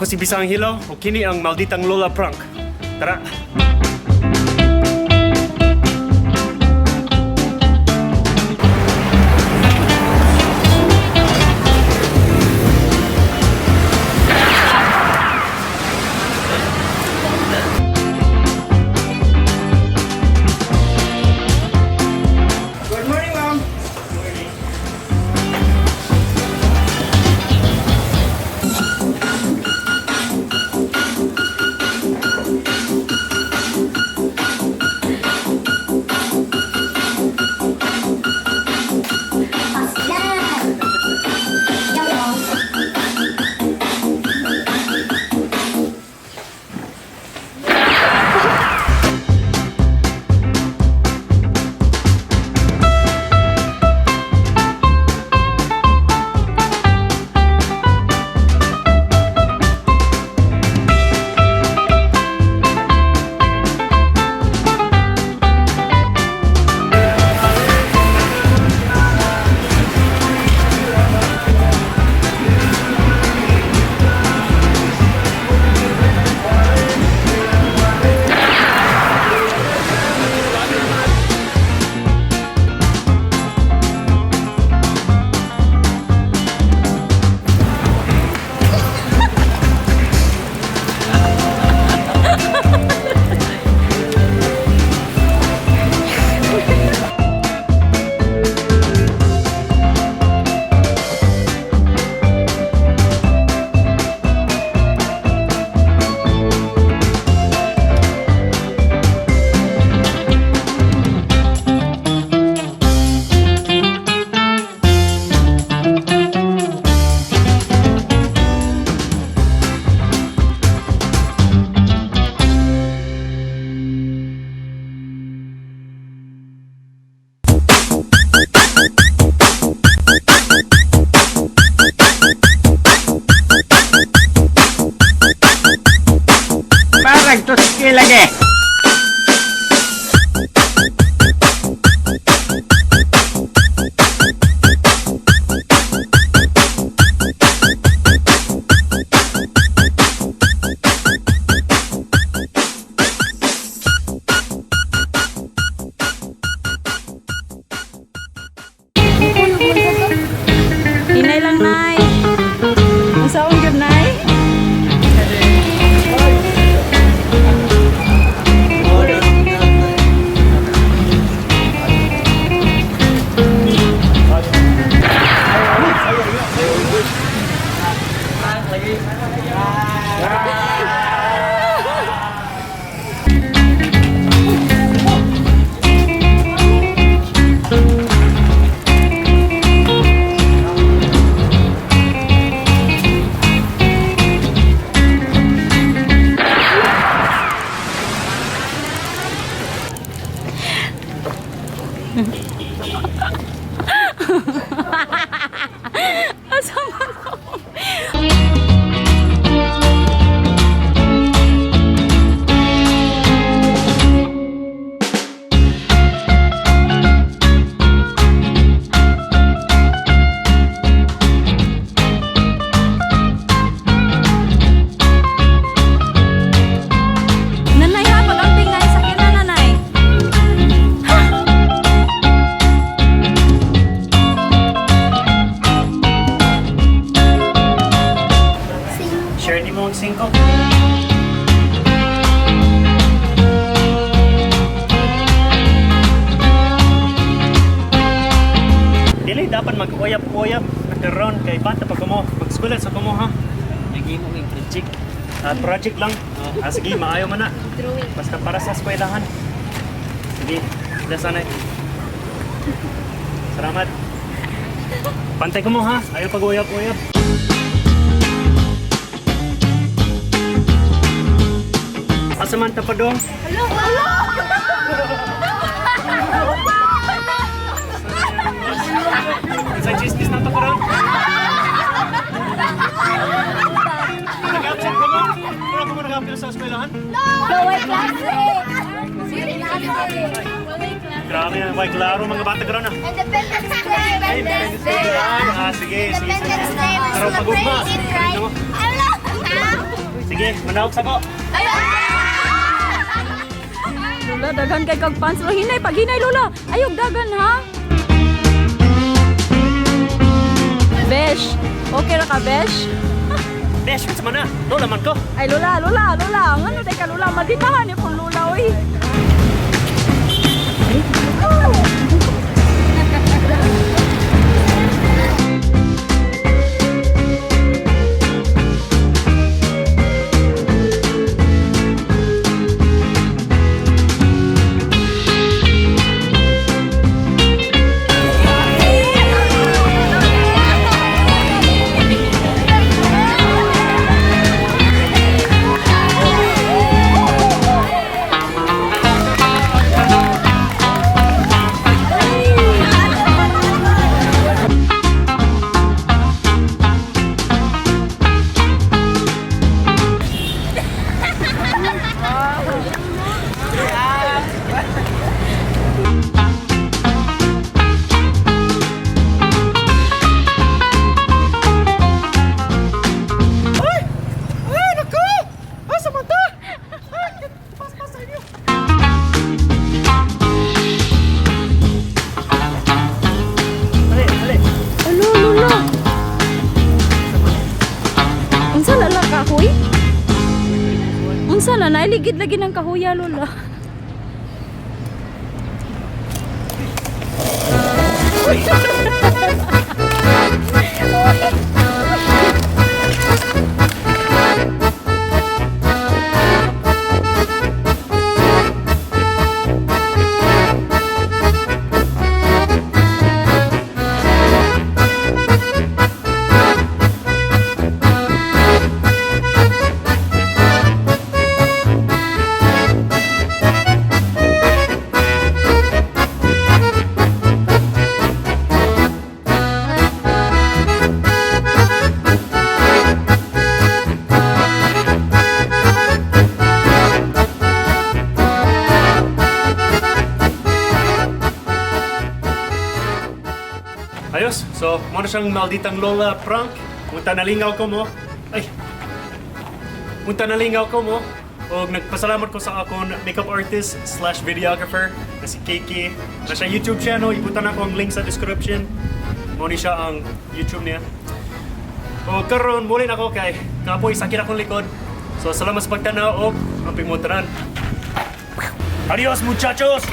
Ako si Bisang Hilaw, o kini ang Malditang Lola Prank. Tara! Good morning, ma'am. Paslan! Yaw. Parang tuski lagi. Hinay lang, Nay. Ang saong gyud, Nay. Asa man ako? Nanay ha, pag-amping nay, sakit na nanay. Share ni mo ang 5. Dili dapat mag-uyap-uyap nakaroon kay bata pa kumo. Mag-eskwela sa kumo ha. Naging mo yung project. Ah, project lang. Ah, sige, maayo man na. Basta para sa eskwelahan. Sige, dasanay. Salamat. Pantay ko mo ha. Ayaw pag-uyap-uyap. Asa man ta pa dong? Hello! Hello! Sa chismis na to karon? Nag-absent ko mo? Wala ko mo nag-absent sa eskwelahan? Gaway klase! Grabe na, way klaro mga bata karon ah. Independence Day! Independence Day! Ah, sige, sige, sige. Independence Day! We Araw pagugma. celebrate it, right? Hello! Sige, manawag sa ko. Lola, daghan kay kag fans. Lola, hinay pag hinay Lola. Ayog dagan ha. Besh. Okay ra ka, Besh? Besh, unsa man na? Lola man ko. Ay Lola, Lola, Lola. Ngano day ka Lola? Maditahan ni pong Lola oy. Ay, naku! Ay, samanta! Ay, paspas sa inyo! Dali, dali. Alo, Lola. Unsa lala kahoy? Unsa na nailigid lagi ng kahoya Lola. Ayos. So, mo na siyang malditang Lola prank. Munta nalingaw ko mo. Ay. Munta nalingaw ko mo. Og nagpasalamat ko sa akong makeup artist slash videographer na si Keiki. Na siya YouTube channel. Ibutan ako ang link sa description. Mo ni siya ang YouTube niya. O karon muli na ako kay kapoy sakit akong likod. So salamat sa pagtanaw og ang pimutaran. Adios muchachos!